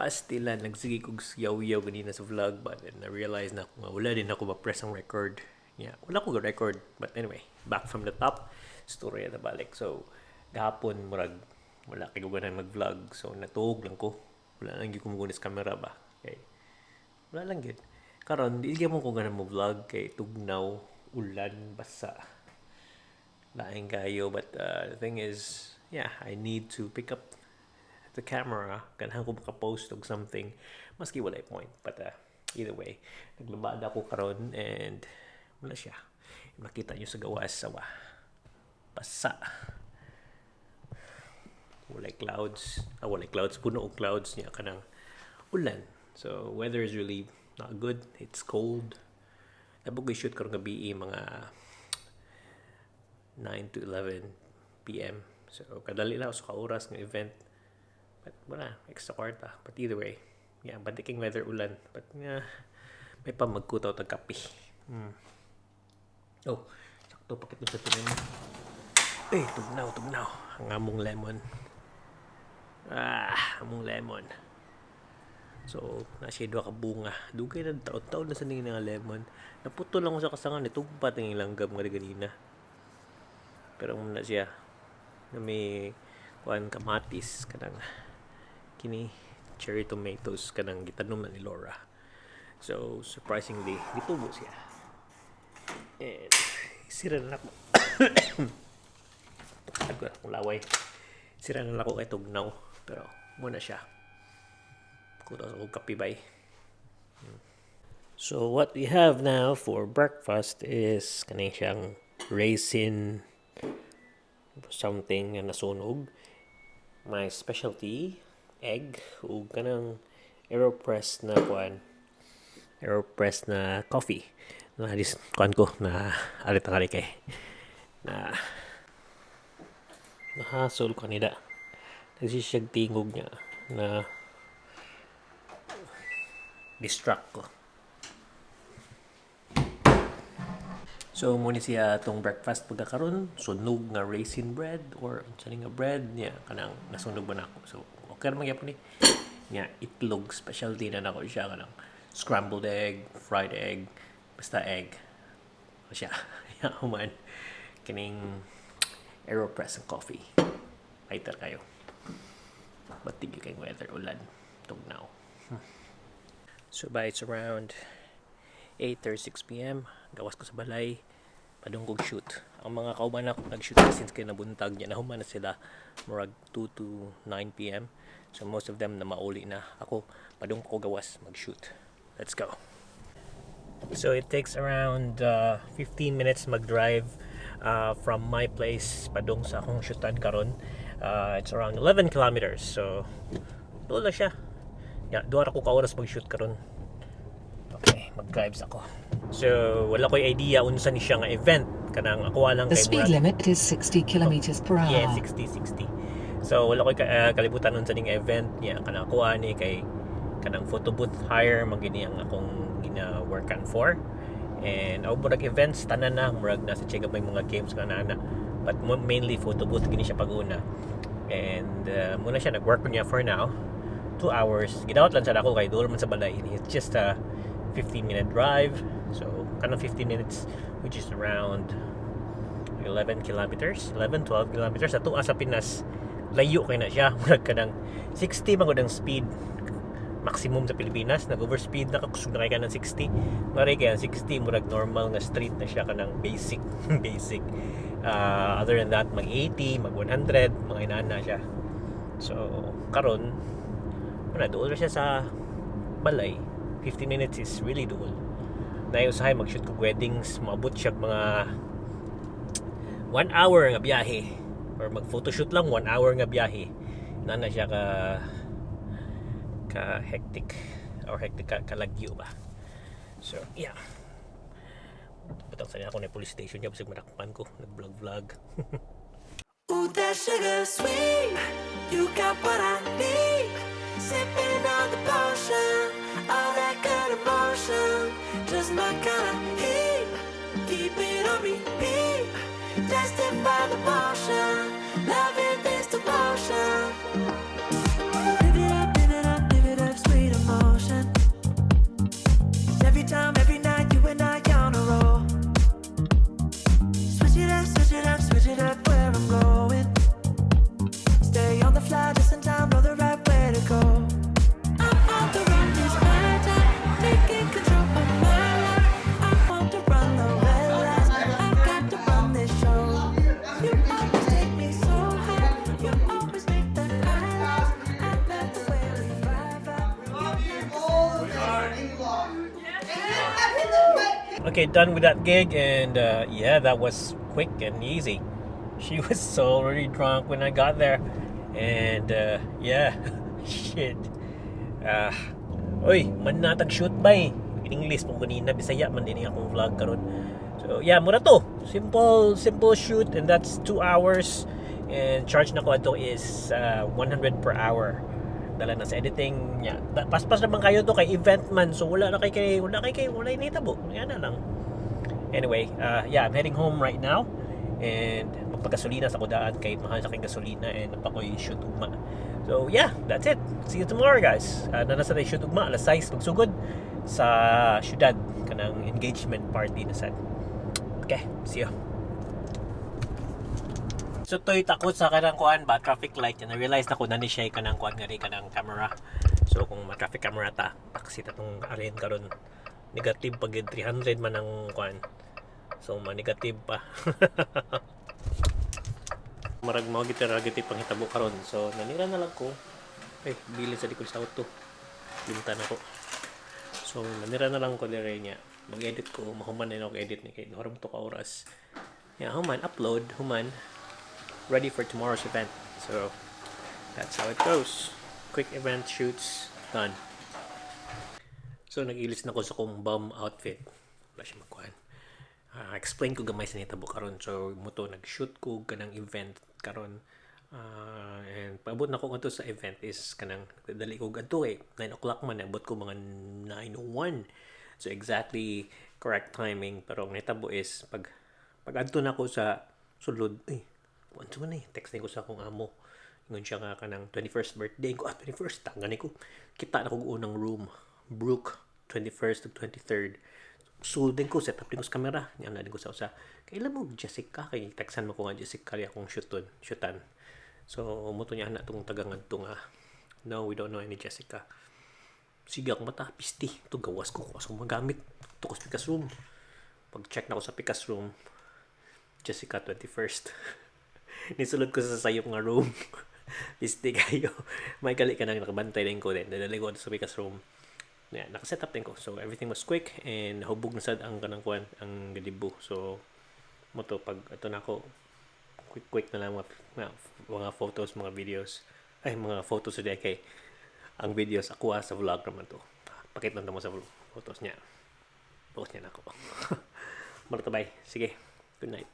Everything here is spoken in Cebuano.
Pastilan, nagsige kog yaw-yaw ganina sa vlog, but then I realized na nga wala din ako ma-press ang record. Yeah, wala ko record. But anyway, back from the top, story na balik. So, gahapon murag wala kay ko ganahan mag-vlog. So, natuog lang ko. Wala lang gyud ko sa camera ba. Okay. Wala lang gyud. Karon, di gyud mo ko ganahan mo vlog kay tugnaw, ulan, basa. Lain kayo, but the thing is, yeah, I need to pick up the camera. Ganahan ko maka-post og something maski walay point. But either way, naglabada ko karon and wala siya. Makita nyo sa gawas sawa. Basa. Walay clouds. Ah, walay clouds. Puno og clouds niya kanang ulan. So, weather is really not good. It's cold. Nabog shoot karon gabi, mga 9 to 11 p.m. So, kadali lang sa ka oras ng event. But wala, extra kwarta. But either way, yeah, batiking weather, ulan. But yeah, may pa magkutaw tag kape. Oh, sakto pakit sa tinan. Eh, tugnaw, tugnaw. Ang among lemon. Ah, among lemon. So, na siya duha ka bunga. Dugay na, taon-taon na sa ning nga lemon. Naputol lang ko sa kasangan, itugpat ang langgam nga ganina. Pero muna siya na may kuan, kamatis, kanang kini cherry tomatoes, kanang gitanom na ni Laura. So surprisingly gitubo siya. And sira na ako. Agad akong laway. Sira na ako kay tugnaw. Pero muna siya. Kuto sa kape bay. So what we have now for breakfast is kaning siyang raisin something nga nasunog. My specialty, egg, ug kanang Aeropress na kuan, Aeropress na coffee. Na dis kuan ko na alit na kay na nahasol ko nila. Nagsisiyag tingog niya na distract ko. So mo ni siya atong breakfast pagkakaron, sunog nga raisin bread or unsa ni nga bread niya, kanang nasunog ba nako. So okay ra man gyapon ni. Nya itlog, specialty na nako siya, kanang scrambled egg, fried egg, basta egg. O siya. Ya human kining Aeropress and coffee. Lighter kayo. Batig kay weather, ulan tugnaw. So by it's around 8:36 p.m. Gawas ko sa balay. Padung kog shoot. Ang mga kauban ako nag-shoot na since kay nabuntag niya. Nahuman na sila murag 2 to 9 p.m. So most of them na mauli na. Ako, padung ko gawas mag-shoot. Let's go. So it takes around 15 minutes mag-drive from my place padung sa akong shootan karon. It's around 11 kilometers. So doon lang siya. Yeah, duha ra ko ka oras mag-shoot karon. Okay, mag-drive sa ako. So wala ko'y idea unsa ni siya nga event, kanang ako lang The kay speed limit is 60 kilometers per hour. Yeah, 60 60. So wala ko'y kalibutan unsa ning event niya, kanang ako ani kay kanang photo booth hire man gini ang akong gina-workan for. And aw murag events tanan na, murag nasa check may mga games nga na, but mainly photo booth gini siya pag-una. And muna siya nag-work ko niya for now. 2 hours. Gidawat lang sa ako kay duol man sa balay. It's just a 15-minute drive. So kanang 15 minutes, which is around 11 kilometers, 11, 12 kilometers. Ato sa Pinas, layo kay na siya. Murag kanang 60 man gud ang speed maximum sa Pilipinas. Nag-overspeed na ka, kusog na kay ka ng 60. Mare kay ang 60 murag normal nga street na siya, kanang basic basic. Other than that, mag 80, mag 100, mga inana siya. So karon wala, duol ra siya sa balay. 15 minutes is really duol. Na usahay mag-shoot kog weddings, moabot siya mga 1 hour nga biyahe or mag photoshoot lang, 1 hour nga biyahe na na siya ka hectic or hectic ka kalagyo ba. So yeah, butang sa ako na police station niya, bisag madakpan ko nag vlog vlog. Ooh, that sugar sweet. You got what I need. Sipping on the potion, all that good emotion. Just my kind of heat. Keep it on repeat. Testify the motion. Loving this devotion. Live it up, live it up, live it up. Okay, done with that gig, and yeah, that was quick and easy. She was so already drunk when I got there, and yeah, shit. Ah, oy, man natag shoot bay. English po kanina, Bisaya man din akong vlog karon. So yeah, mura to. Simple, simple shoot, and that's 2 hours. And charge na ko ato is 100 per hour. Dala na sa editing niya. Paspas naman kayo to kay event man. So wala na kay kay wala kay kay wala nitabo. Yan na lang. Anyway, yeah, I'm heading home right now. And magpagasolina sa kudaan kay mahal sa aking gasolina and napakoy shoot ugma. So yeah, that's it. See you tomorrow, guys. Nana sa shoot ugma alas 6 magsugod sa syudad kanang engagement party na sad. Okay, see you. So toy takot sa kanang kuan ba, traffic light, and na-realize na ko na ni siya kanang kuan nga rin kanang camera. So kung ma-traffic camera ta, taxi ta tong alin karon, negative pag 300 man ang kuan. So ma-negative pa. Marag mao gid ra gid panghitabo karon. So nanira na lang ko. Eh, bilin sa likod sa auto. Limtan ako. So nanira na lang ko dire niya. Mag-edit ko, mahuman na ako edit ni kay duha to ka oras. Yeah, human upload, human ready for tomorrow's event. So that's how it goes. Quick event shoots done. So nag-ilis na ko sa kong bum outfit. Wala siya magkuhan. Ah, explain ko gamay sa nitabo karon. So muto nag-shoot ko kanang event karon. Ah, and paabot na ko ngadto sa event is kanang dali ko gadto eh 9 o'clock man, abot ko mga 9:01. So exactly correct timing, pero ang nitabo is pag adto na ko sa sulod, eh unsa man eh, text ni ko sa akong amo. Ingon siya nga kanang 21st birthday ko. Ah, 21st tanggan ko. Kita na ko unang room. Brooke 21st to 23rd. So din ko set up din ko sa camera. Yan na din ko sa usa. Kailan mo Jessica kay textan mo ko nga Jessica ri akong shooton, shootan. So mo to niya na tong taga ngadto nga. "No, we don't know any Jessica." Sige akong mata, pisti. Ito gawas ko, ko magamit. Ito ko sa pikas room. Pag check na ko sa pikas room, Jessica 21st. Nisulod ko sa sayop nga room. Pisti kayo. May gali ka nang nakabantay din ko din. Dadali ko sa pikas room. Yeah, nakaset up din ko. So everything was quick and hubog na sad ang kanang kuan, ang galibo. So mo to pag ato na ako, quick quick na lang mga photos, mga videos. Ay, mga photos sa kay ang videos ako ah, sa vlog naman to. Pakita na mo sa vlog, photos niya. Post niya na ako. Maratabay. Sige. Good night.